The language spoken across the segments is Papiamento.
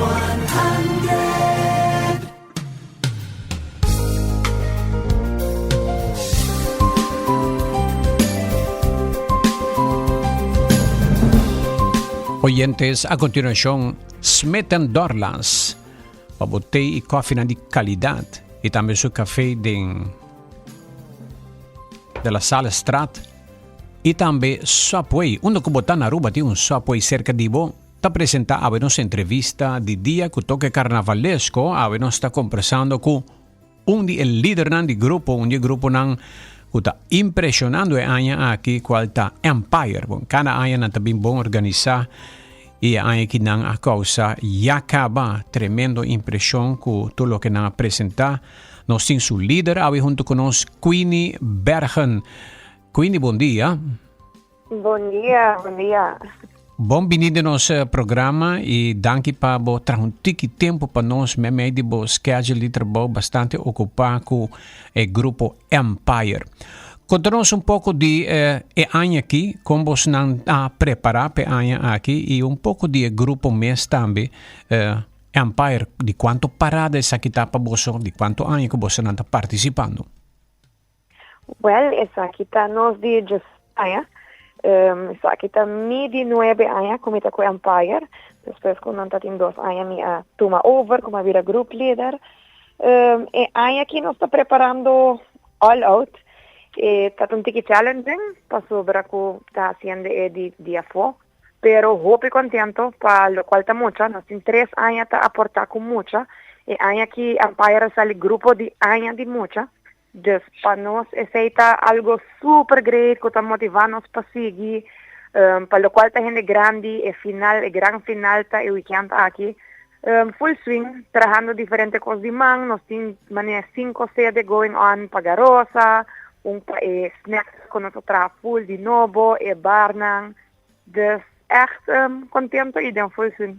100. Oyentes, a continuación, Smith Dorlas, pa bo thee y koffienan di calidad y tambe su café den de la Salle Straat y tambe Subway. Unda cu bo ta na Aruba tin un Subway cerca di bo. Ta presenta awe nos entrevista di dia cu toke carnavalesco. Awe nos ta compresando cu un di e lidernan di grupo, un di e gruponan cu ta impresionando e aña aki, cual ta Empire. Bon, cada aña nan ta bin bon organisa y e aña aki nan a causa ya caba tremendo impresion cu tur loke nan a presenta. Nos tin su lider awe hunto cu nos, Queenie Bergen. Queenie, bon dia. Bon dia, bon dia. Bon bini den nos eh, programa y danki pa bo traha un tiki tempo pa nos meimei di bo schedule di trabou bastante ocupa cu e grupo Empire. Conta nos un poco di eh, e aña aki, con bosnan a prepara p'e aña aki y un poco di e grupo mes tambe, eh, Empire, di cuanto parada esaki ta pa boso, di cuanto aña cu bosonan ta participando. Wel, esaki ta nos di djes aña. Um, esaki ta mi di nuebe aña ku mi ta ku Empire. Despues ku nan ta tin dos aña mi a tuma over, ku mi a bira group leader. Um, e aña aki nos ta preparando all out. E ta un tiki challenging, pasobra ku ta hasiendo e di di afó. Pero hopi contento pa locual ta mucha. Nos tin tres aña ta aporta cu mucha. E aña aki Empire a sali grupo di aña di mucha. Dus pa nos esey ta algo super great cu ta motiva nos pa sigui. Pa locual ta hende grandi e final, e gran final ta e weekend aki. Full swing, trahando diferente cos di man. Nos tin manera cinco sede going on pa Garosa, un pa e snacks cu nos a traha full di nobo, e barnan. Dus echt contento y den full swing.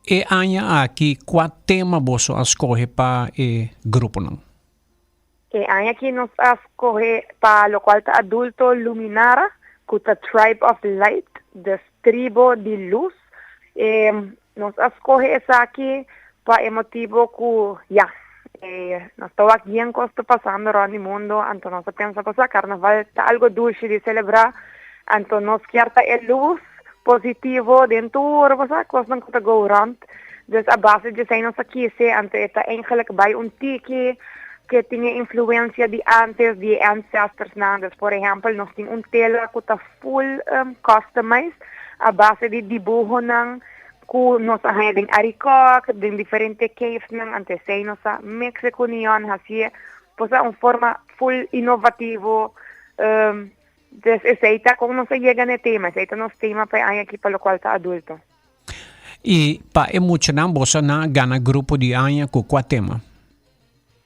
E aña aki cua tema boso a scoge pa e gruponan? E aña aki nos a scoge pa locual ta adulto Luminara, cu ta Tribe of Light, dus tribo di luz. E nos a scoge esaki pa e motibo cu ya, e nos ta wak bien cos ta pasando rond di mundo, anto nos a pensa cu sa carnaval ta algo dushi di celebra, anto nos kier ta e luz positivo den tur bo sa cosnan cu ta go rond. Dus a base di esey nos a kise, anto e ta eigenlijk bay un tiki ke tin e influencia di antes, di e ancestorsnan. Dus por ehempel nos tin un tela cu ta full customized a base di dibuhonan cu nos a haña den Arikok, den diferente cavesnan, anto esey nos a mixe cu neon hacié bo sa un forma full innovativo. Dus esey ta con nos a yega na e tema, esey ta nos tema pa e aña aki pa locual ta adulto. Y pa e muchanan boso na gana grupo di aña cu cua tema?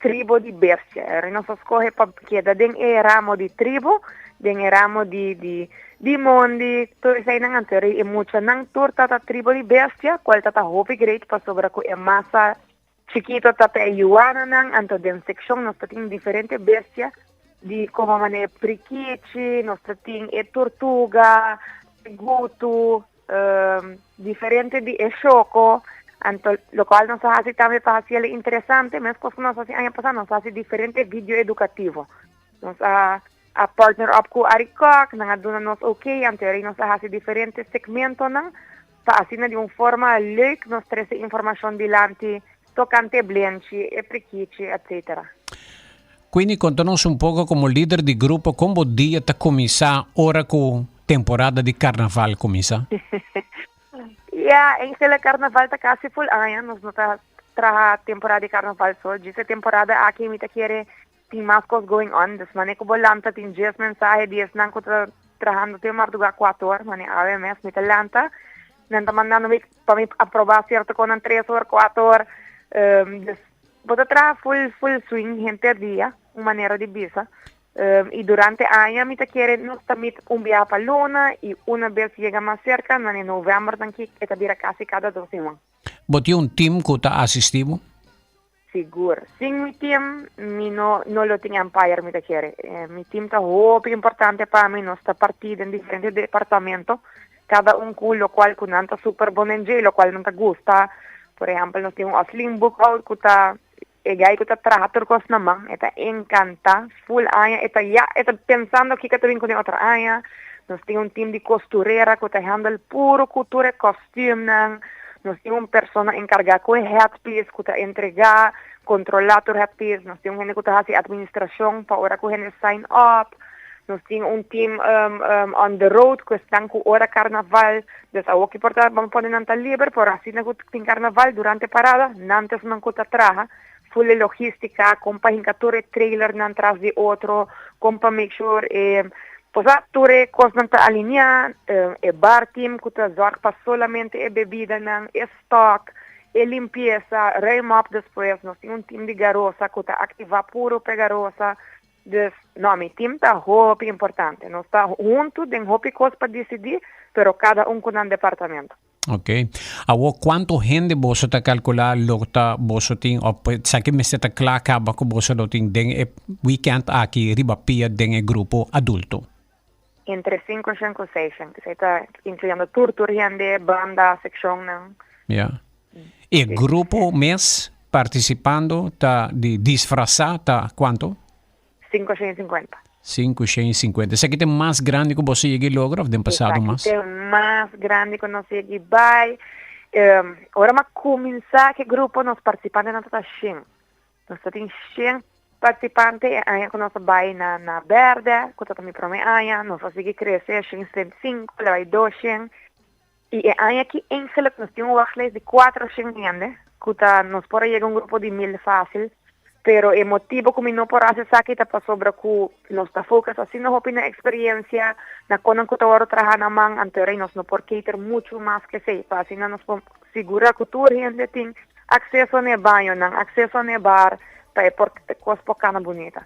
Tribo di bestia. Eri nos a scoge pa keda den e ramo di tribo, den e ramo di di di mondi, tur eseinan. Anto eri e muchanan tur ta ta tribo di bestia, cual ta ta hopi great pasobra cu e masa chikito ta ta e yuananan. Anto den seccion nos ta tin diferente bestia di como manera prikichi, nos ta tin e tortuga, e gutu, Diferente di e shoko, anto lokual nos a hasi tambe pa hasi el interesante, meskos ku nos a hasi aña pasá, nos a hasi diferente video edukativo. Nos a a partner up ku Arikok, nan a duna nos ok, anto eri nos a hasi diferente segmentonan pa asina di un forma leuk nos trese informashon dilanti tokante e blenchi, e prikichi, etcetera. Queenie, konta nos un poko komo lider di grupo kon bo dia ta kuminsá ora ku temporada di karnaval kuminsá? Ya, eigenlijk karnaval ta kasi full aña. Nos no ta traha temporada di karnaval so. Djis e temporada aki mi ta kere tin mas kos going on. Dus mane ku bo lanta tin djes mensahe di esnan ku ta trahando te mardugá kuater or. Mane awe mes mi ta lanta, nan ta mandando mi pa mi aprobá sierto konan tres or, kuater or. Dus bo ta traha full full swing henter dia, un manera di bisa. Y durante aña mi ta kere nos ta meet un biaha pa luna y una bes yega mas cerca, na e november nan ki e ta bira casi cada dos siman. Bo tin un team cu ta asisti bo? Sigur. Sin mi team mi no no lo tin Empire mi ta kere. Mi team ta hopi importante pa mi, nos ta parti den diferente departamento, cada un cu locual cu nan ta super bon den dje y locual nan ta gusta. Por ehempel, nos tin un Oslin Boekhout ku ta e guy ku ta traha tur kos na man, e ta enkantá, full aña e ta ya e ta pensando kiko ta bin kuné otro aña. Nos tin un team di kosturera ku ta handle puro ku tur e kòstümnan. Nos tin un persona enkargá ku e headpiece ku ta entregá, kontrolá tur headpiece. Nos tin un hende ku ta hasi administrashon pa ora ku hende sign up. Nos tin un team on the road ku esnan ku ora karnaval, dus awoki por ta ban pone nan ta liber, pero asina ku tin karnaval durante parada nan ta esnan ku ta traha full e logistica, kon pa hinka tur e trailernan tras di otro, kon pa make sure e posa tur e kosnan ta alineá, e bar team ku ta zorg pa solamente e bebidanan, e stock, e limpiesa, ruim op despues, nos tin un team di garosa ku ta aktivá puro pa e garosa. Dus, no, mi team ta hopi importante. Nos ta huntu den hopi kos pa disidí, pero kada un ku nan departamento. Ok. Awor, kuantu hende boso ta kalkulá lo ta boso tin òf esaki mester ta kla kaba ku boso lo tin den e wikènt aki riba pia den e grupo adulto? Entre 500 ku 600. Esei ta inkluyendo tur tur hende, banda, sekshonnan. Ya. E grupo mes partisipando ta di disfrasá ta kuantu? 550. 550. Esaki ta e mas grandi ku boso yega i logra òf den pasado mas? Esaki ta e mas grandi ku nos yega i bai. Ora mi a kuminsá ku e grupo nos partisipantenan tabata shen. Nos ta tin shen partisipante e aña ku nos a bai na na bèrdè, ku tabata mi promé aña. Nos a sigui krese 175, el a bai 200. I e aña aki eigenlijk nos tin un wachtlijst di 400 hende, ku ta nos por a yega un grupo di 1000 fásil. Pero e motibo ku mi no por hasi esaki ta pasobra ku nos ta focus asina hopi na eksperiencia, na konan ku ta wòrdu traha na man, anto rei nos no por cater muchu mas ke esei, pa asina nos por sigura ku tur hende tin akseso na e bañonan, akseso na e bar, pa e por kos por kana bunita.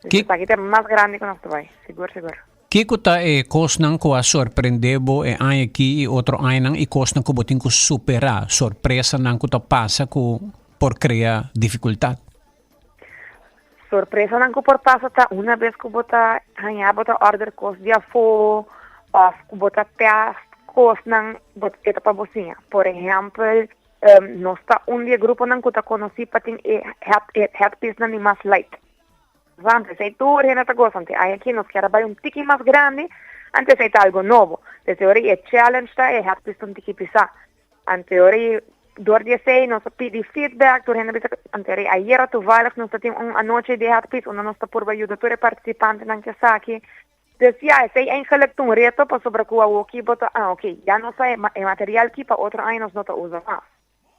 Esaki ta e mas grandi ku nos ta bai, sigur sigur. Kiko ta e kosnan ku a sorprendé bo e aña akí i otro añanan i kosnan ku bo tin ku superá, sorpresanan ku ta pasa ku por krea difikultat? Sorpresanan ku por pasa ta una bes ku bo ta haña bo ta order kos di afó òf ku bo ta tèst kosnan bo e ta pa bo siña. Por ehèmpel, nos ta un di e gruponan ku ta konosí pa tin e headpiecenan di mas light. Want esei tur hende ta gosa, anto ai aki nos kier a bai un tiki mas grandi, anto esei ta algo nobo. Desde ora e challenge ta e headpiece ta un tiki pisá. Anto ora i dor di esei nos a pidi feedback, tur hende a bisa anto ora ayera toevallig nos ta tin un anochi di headpiece unda nos ta purba yuda tur e participantenan ku esaki. Dus ya, esei eigenlijk ta un reto pasobra ku awoki bo ta, ah ok, ya nos sa e material ki pa otro aña nos no ta usa mas.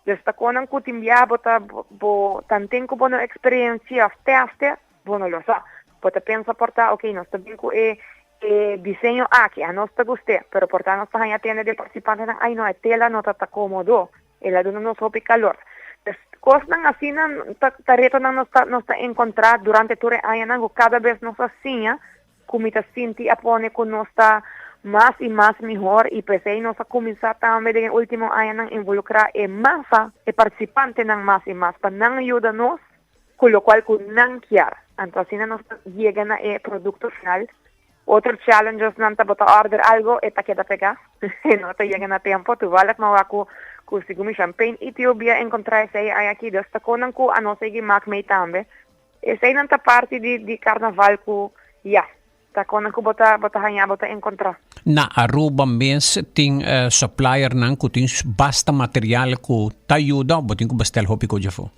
Dus ta konan ku tin bia bo ta bo tanten ku bo no eksperensia òf tèste, bo no lo sa. Bo ta pensa por ta, ok, nos ta bin ku e e diseño aki, anos ta gust'é, pero por ta nos ta haña tende di e partisipantenan, ai no, e tela no ta ta kómodo, el a duna nos hopi kalor. Dus kosnan asina ta ta retonan nos ta nos ta enkontrá durante tur e añanan ku kada bes nos a siña ku mi ta sinti a pone ku nos ta mas i mas mihor i p'esei nos a kuminsá tambe den e último añanan involukrá e masa, e partisipantenan mas i mas pa nan yuda nos ku lokual ku nan kier. Anto asina nos ta yega na e produkto final. Otro challengesnan ta bo ta order algo e ta keda pegá, e no ta yega na tempo. Toevallig mi a wak ku ku segun mi champagne Etiopia a enkontrá esei aña aki, dus ta konan ku a nos sigui mak mei tambe. Eseinan ta parti di di carnaval cu ya, ta conan cu bo ta bo ta haña bo ta encontra. Na Aruba mes tin suppliernan cu tin basta material cu ta yuda of bo tin cu bestel hopi cu djafo?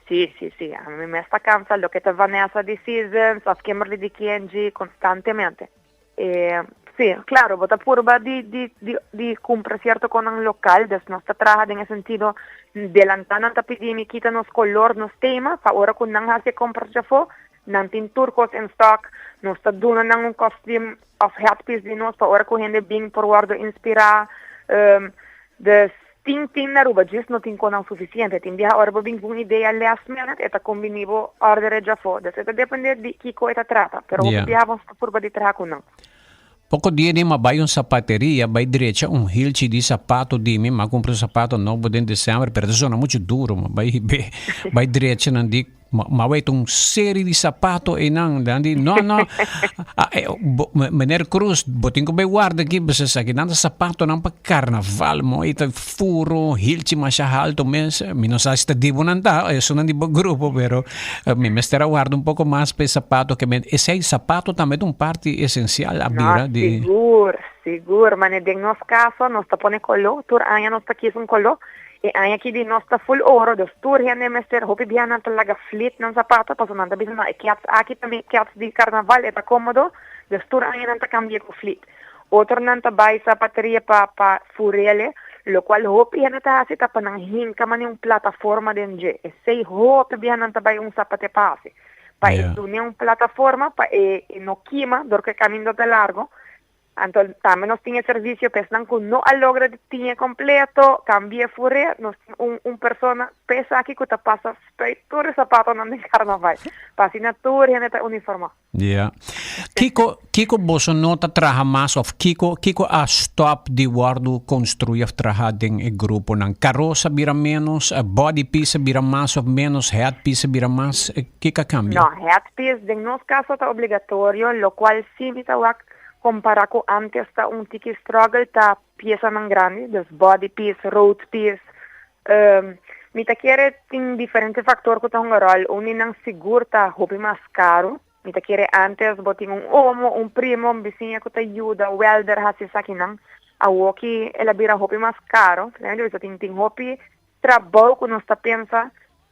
Si, si, si. Ami mes ta cansa loke ta Vanessa di Seasons of Kimberly di Kenji constantemente. E, sí, claro, bo ta purba di, di, di, di cumpra cierto conan local, dus nos ta traha den e sentido, delantá nan ta pidi mi kita nos color, nos tema, pa ora cu nan haci e compras djafó, nan tin tur cos en stock, nos ta duna nan un costume of headpiece di nos pa ora cu hende bin por wordo inspirá, um, dus tin tin na Aruba, djis no tin conan suficiente, tin biaha ora bo bin cu un idea last minute, e ta combini bo order e djafó, dus e ta depende di kico e ta trata, pero hopi biaha bo ta purba di traha cu nan. Poco dia di m'a bai un zapateria bai drecha un hilchi di zapato di mi, m'a cumpra un zapato nobo den december, pero ta zona mucho duro, m'a bai bai drecha nan di. M'a weta un serie di sapato einan. Dan di, no, no. Ah, eh, bo, meneer Cruz, bo tin ku bai warda aki, pasobra esaki nan ta sapatonan pa karnaval, mo. I ta furo, hilchi masha halto mes. Mi no sa si ta di bo nan ta, esunnan di bo grupo, pero eh, mi mester a warda un poko mas pa e sapato ke men. Esei sapato tambe ta un parti esensial a bira No, di. sigur, sigur. Mane den nos kaso nos ta pone koló, tur aña nos ta kis un koló. E aña aki di nos ta full oro, dus tur hende mester hopi bia nan ta laga flit nan zapato pasobra nan ta bisa no e kèts aki ta mi kèts di karnaval e ta komodo, dus tur aña nan ta kambia ku flit. Otronan ta bai zapateria pa pa furele, lokual hopi hende ta hasi ta pa nan hinka manera un plataforma den dje, esei hopi bia nan ta bai un zapate pa hasi, pa e dune un plataforma pa e no kima dor ku e kaminda ta largo. Anto tambe nos tin e servisio pa esnan ku no a logra di tin e kompleto, kambia e furé, nos tin un un persona pa esaki ku ta pasa spuit tur e sapatonan den karnaval, pa asina tur hende ta uniformá. Ya. Kiko kiko boso no ta traha mas òf kiko kiko a stòp di wòrdu konstruí òf traha den e gruponan? Karos a bira ménos, body piece a bira mas òf ménos, head piece a bira mas, kiko a kambia? No, head piece den nos kaso ta obligatorio, lokual si mi ta wak Compara cu antes ta un tiki struggle ta piesanan grandi, dus body piece, road piece. Mi ta kere tin diferente factor cu ta hunga rol. Un di nan sigur ta hopi mas caro. Mi ta kere antes bo tin un omo, un primo, un bisiña cu ta yuda welder haci esakinan. Awoki el a bira hopi mas caro. Tin tin hopi trabou cu nos ta pensa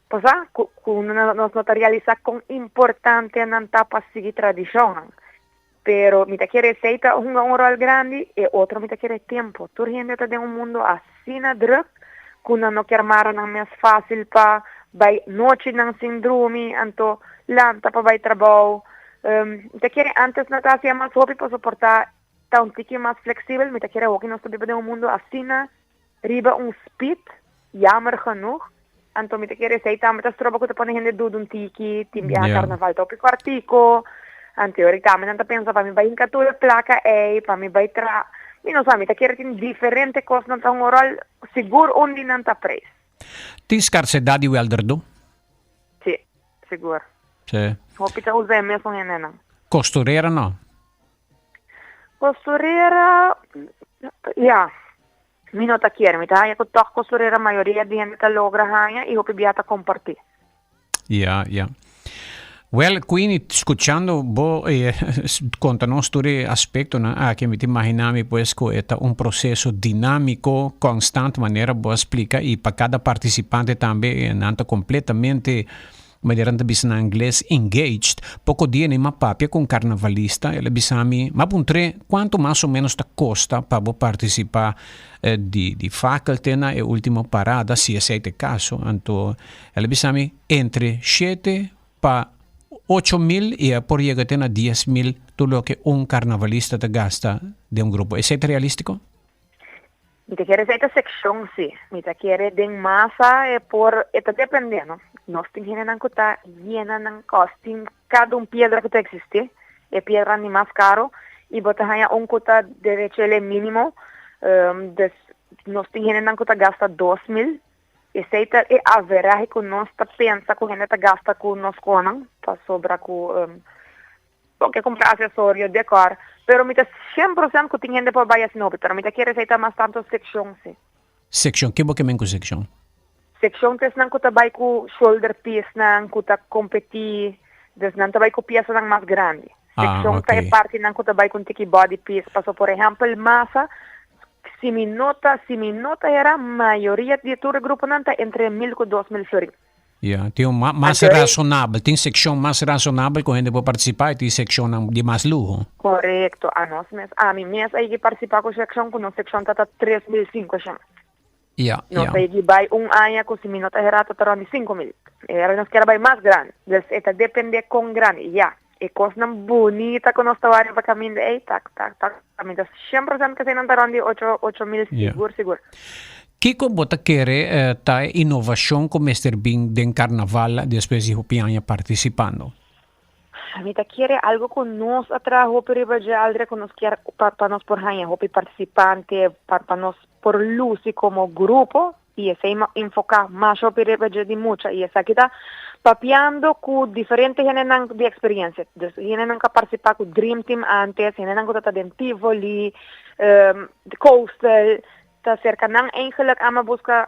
Pasá ku ku nos no ta realisá kon importante nan ta pa sigui tradishonnan. Pero mi ta kere esei ta hunga un ròl grandi, e otro mi ta kere tempu. Tur hende ta den un mundu asina drùk ku nan no kier mara nan mes fásil pa bai nochinan sin drumi, anto lanta pa bai trabou. Mi ta kere ántes nan ta hasié mas hopi pasobra por ta ta un tiki mas fleksibel. Mi ta kere awoki nos ta biba den un mundu asina Riba un speed, jammer genoeg. Anto mi ta kere esei tambe ta stroba ku ta pone hende duda un tiki, tin biaha karnaval ta hopi kòrtiku. Anto ora tambe nan ta pensa pa mi bai hinka tur e plaka ei, pa mi bai traha. Mi no sa, mi ta kere tin diferente kosnan ta hunga ròl, sigur un di nan ta preis. Tin skarsedat di welder do? Si, sigur. Si. Hopi ta usa e mesun hendenan. Kosturera no? Costurera, ya, mi no ta kier. Mi ta haña cu toch costurera mayoria di hende ta logra haña y hopi bia ta comparti. Ya, ya. Wel, Queenie, scuchando bo eh, conta nos tur e aspectonan aki, mi ta imagina mi pues cu e ta un proceso dinamico, constant, manera bo a splica, y pa cada participante tambe nan ta completamente Manera nan ta bisa na ingles, engaged. Poko dia nei m'a papia ku un karnavalista, el a bisa mi, M'a puntr'é kuantu mas o ménos ta kosta pa bo partisipá di di fakkel te na e último parada, si esei ta e kaso. Anto el a bisa mi, entre shete pa ocho mil i a por yega te na dies mil tur loke un karnavalista ta gasta den un grupo. Esei ta realístiko? Mi ta kere esei ta sekshon si. Mi ta kere den masa e por e ta depende no. Nos tin hendenan ku ta yena nan kos tin kada un piedra ku ta eksistí, e piedranan di mas karo i bo ta haña un ku ta derecho el e mínimo. Dus nos tin hendenan ku ta gasta 2000. Esei ta e averahe ku nos ta pensa ku hende ta gasta ku nos konan pasobra ku Bo ke kumpra asesorio, dekor, pero mi ta 100% ku tin hende por bai asina hopi, pero mi ta kere esei ta mas tantu sekshon si. Sekshon, ke bo ke men ku sekshon? Sekshon ta esnan ku ta bai ku shoulder piecenan, ku ta kompetí, dus nan ta bai ku piesanan mas grandi. Sekshon ta e partinan ku ta bai ku un tiki body piece, paso por ehèmpel masa, si mi no ta, si mi no ta hera, mayoria di tur e gruponan ta entre mil ku 2000 florin. Ya, tin un mas rasonabel, tin sekshon mas rasonabel ku hende por partisipá i tin sekshonnan di mas luho. Korekto, anos mes, ami mes a yegi partisipá ku sekshon ku nos sekshon ta ta 3500. Ya, ya. Nos a yegi bai un aña ku si mi no ta hera ta ta rònt di 5000. E era nos kier a bai mas grandi, dus e ta dependé kon grandi. Ya, e kosnan bunita ku nos ta wak riba kaminda ei, ta ta ta, mi ta 100% ku eseinan ta rònt di ocho 8000 sigur sigur. Kiko bo ta kere ta e inovashon ku mester bin den karnaval despues di hopi aña partisipando? Mi ta kere algu ku nos a traha hopi riba dje, Aldre, ku nos kier pa pa nos por haña hopi partisipante, pa pa nos por lusi komo grupo i esei enfoká mas hopi riba dje di mucha i esaki ta. Papiando ku diferente hendenan di eksperensia. Dus hendenan ku a partisipá ku Dream Team antes, hendenan ku ta den Tivoli, Coastal, ta serka nan eigenlijk a mi buska,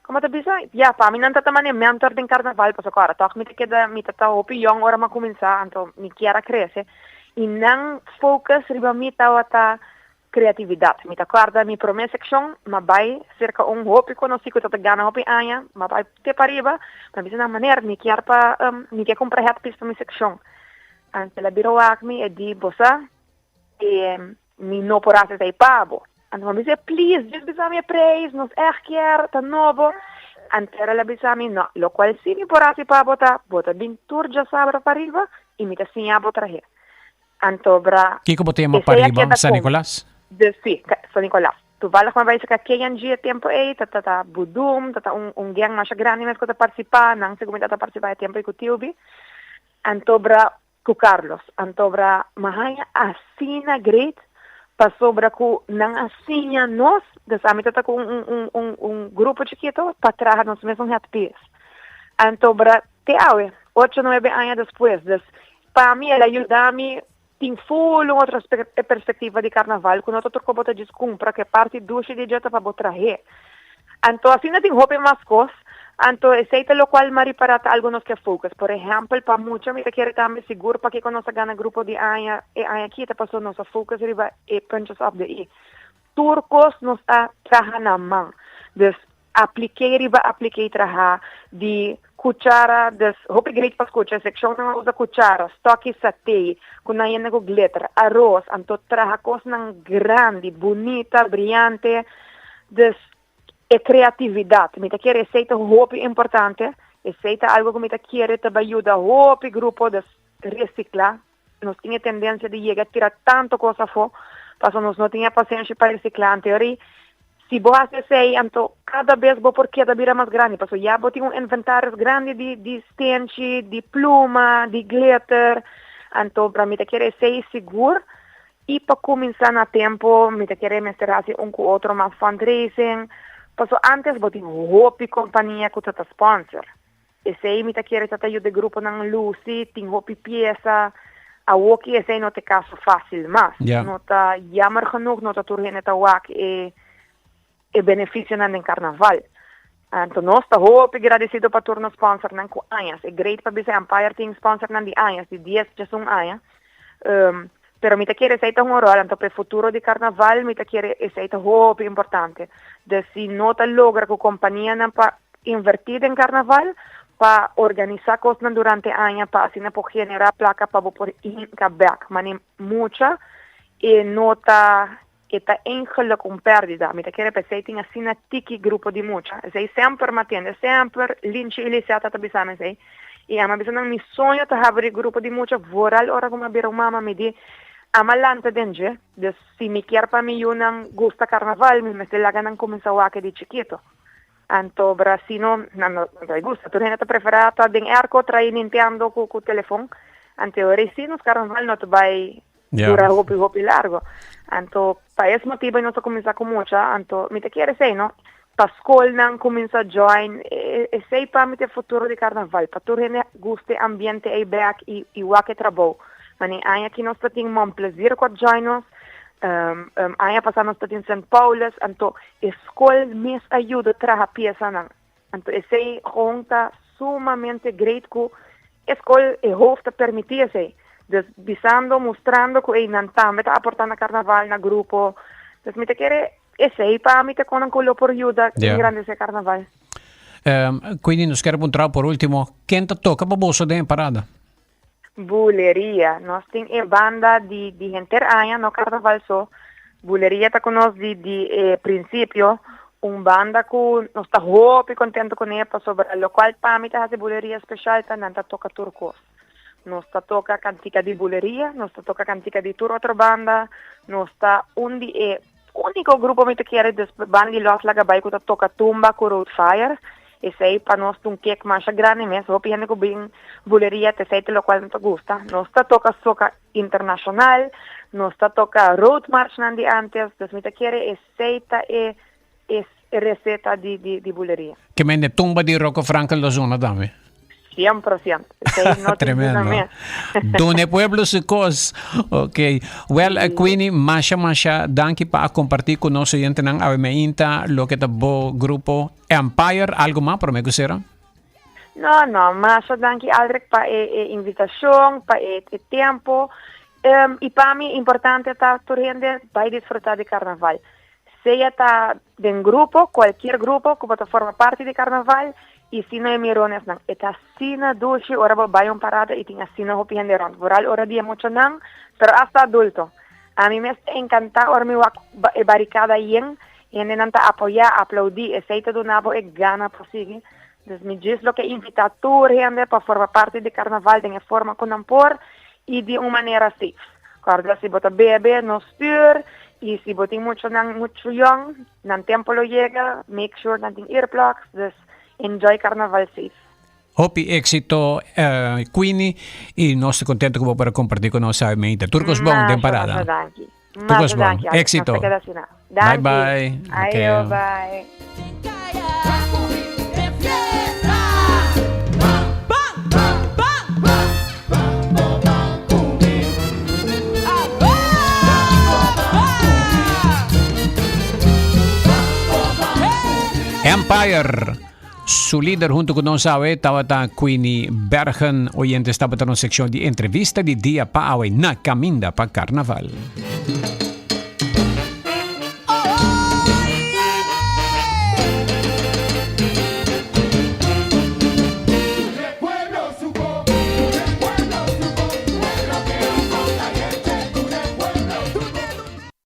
komo ta bisa? Ya, pa mi nan ta ta mane mentor den karnaval, pasobra ora tòg mi ta keda, mi ta ta hopi yòn ora mi a kuminsá, anto mi kier a krese. I nan focus riba mi tabata Creatividad. Mi ta corda mi prome seccion, m'a bay cerca un hopi conoci cu ta gana hopi aña, m'a bay te pariba, m'a bisa nan, Meneer, mi kier pa, mi kier cumpra headpiece pa mi seccion. Anto el a bira wak mi, e di, Bo sa, mi no por haci esey pa bo. Anto m'a bis'e, Please, just bisa mi e prijs, nos echt kier, ta nobo. Anto el a bisa mi, No, locual si mi por haci pa bo ta, bo ta bin tur djasabra pariba y mi ta siña bo trahe. Anto bra. Kiko bo ta yama pariba San Nicolas? De si, San Nicolas. Toevallig mi bai cerca KNG e tempo ei, ta ta Budum, ta ta un un gang masha grandi mes ku ta partisipá, nan segun mi ta ta partisipá e tempo ei ku Tilby. Anto bra ku Carlos. Anto bra mi haña asina great pasobra ku nan a siña nos, dus ami ta ta ku un un un un grupo chikito pa traha nos mes un headpiece. Anto bra te awe, ocho nuebe aña despues, dus Pa mi el a yuda mi tin ful un otro perspectiva di carnaval cu no ta tur cu bo ta djis cumpra, cu e parti dushi di dje ta pa bo trahe. Anto asina tin hopi mas cos, anto esey ta locual mi a ripara ta algo nos ke focus. Por ehempel pa mucha mi ta kere tambe sigur pakico nos a gana grupo di aña e aña aki ta pasobra nos a focus riba e puntjes op de i. Tur cos nos a traha na man. Dus Apliké riba apliké traha di kuchara des hopi great pa skucha sekshonnan a usa kuchara, stoki saté ku nan yena ku glitter, aros anto traha kosnan grandi, bunita, briante des e kreatividat mi ta kere esei ta hopi importante esei ta algo ku mi ta kere ta bai yuda hopi grupo des resikla nos tin e tendensia di yega tira tanto kos afó pasobra nos no tin e pasenshi pa resiklá. Anto yori si bo hasi esei anto kada bes bo por keda bira mas grandi pasobra ya bo tin un inventaris grandi di di stenchi, di pluma, di glitter. Anto pa mi ta kere esei sigur i pa kuminsá na tempu mi ta kere mester hasi un ku otro mas fundraising pasobra antes bo tin hopi kompania ku ta ta sponsor. Esei mi ta kere ta ta yuda e gruponan lusi, tin hopi piesa. Awoki esei no ta e kaso fásil mas. No ta jammer genoeg, no ta tur hende ta wak e e benefisionan den karnaval. Anto nos ta hopi gradesido pa tur nos sponsornan ku añas. E great pa bisa Empire tin sponsornan di añas, di dies, diesun aña. Pero mi ta kere esei ta un ròl, anto pa e futuro di karnaval mi ta kere esei ta hopi importante. Dus si no ta logra ku kompanianan pa invertí den karnaval, pa organisá kosnan durante aña pa asina por generá plaka pa bo por hinka bèk. Mane mucha e no ta e ta eigenlijk un pèrdida. Mi ta kere pa esei tin asina tiki grupo di mucha. Esei semper mi a tende, semper Linchi i Lisette ta bisa mi esei. I ami a bisa nan mi soño ta habri grupo di mucha vooral ora ku mi a bira un mama mi di ami a lanta den dje, dus si mi kier pa mi yunan gusta karnaval mi mester laga nan kuminsá wak di chikito. Anto bra si no nan no ta gusta. Tur hende ta preferá ta den airco trae Nintendo ku telefon. Anto ora i si nos karnaval no ta bai dura hopi hopi largo. Anto pa es motibo nos a cuminsa cu mucha, anto mi ta kier esey no, pa scolnan cuminsa join, esey pa mi ta e futuro di carnaval, pa tur hende gusta e ambiente ey bek y y wak e trabou. Mane aña aki nos ta tin Mon Plaisir cu a join nos, aña pasa nos ta tin Sint Paulus, anto e scol mes a yuda traha piesanan. Anto esey gewoon ta sumamente great cu e scol, e hoofd ta permiti esey. Dus bisando, mustrando cu ey nan tambe ta aporta na carnaval, na grupo. Dus mi ta kere esey pa mi ta con cu lo por yuda engrandece carnaval. Queenie, nos kere puntra por ultimo, ken ta toca pa boso den e parada? Buleria. Nos tin e banda di di henter aña, no carnaval so. Buleria ta cu nos di di e principio. Un banda cu nos ta hopi contento cune pasobra locual pa mi ta haci Buleria special ta nan ta toca tur cos. Nos ta toca cantica di Buleria, nos ta toca cantica di tur otro banda, nos ta un di e Unico grupo mi ta kere des banda di Los Laga Bai cu ta toca tumba cu Road Fire. Esey pa nos ta un kek masha grandi mes. Hopi hende cu bin buleria ta esey ta locual no ta gusta. Nos ta toca soca internacional, nos ta toca road marchnan di antes. Dus mi ta kere esey ta e e receta di di buleria. Ke mende tumba di Rocco Frankel lo zona tambe? 100%. Esei no tin duda Tremendo. mes. Duna e pueblo su kos. Ok. Well, eh, Queenie, masha masha danki pa a kompartí ku nos oyentenan awe meinta loke ta bo grupo Empire. Algo mas promé ku sera? No, no, masha danki Aldrich pa e, e invitashon, pa e, e tempo. Um, i pa mi importante ta tur hende bai disfrutá di karnaval. Sea ta den grupo, cualkier grupo cu bo ta forma parti di carnaval, y si no e mironesnan. E ta asina dushi ora bo bay un parada y tin asina hopi hende rond. Vooral ora di e muchanan, pero hasta adulto. Ami mes ta encanta ora mi wak e baricada yen, hendenan ta apoya, aplaudi, esey ta duna bo e gana pa sigui. Dus mi djis lo ke invita tur hende pa forma parti di carnaval den e forma cu nan por y di un manera safe. Corda si bo ta bebe, no stuur y si bo tin muchonan mucho yong, nan tempo lo yega, make sure nan tin earplugs, dus enjoy carnaval safe. Hopi éxito Queenie y nos ta contento cu bo por a comparti cu nos awe meinta. Tur cos bon den Masha, parada. masha danki. Tur cos Masha bon. danki, Alex. Nos Éxito. ta keda asina. Bye Danki. bye. Okay. Ayo, bye. Empire. Su lider hunto cu nos awe tabata Queenie Bergen. Oyentes tabata nos seccion di entrevista di dia pa awe na caminda pa carnaval.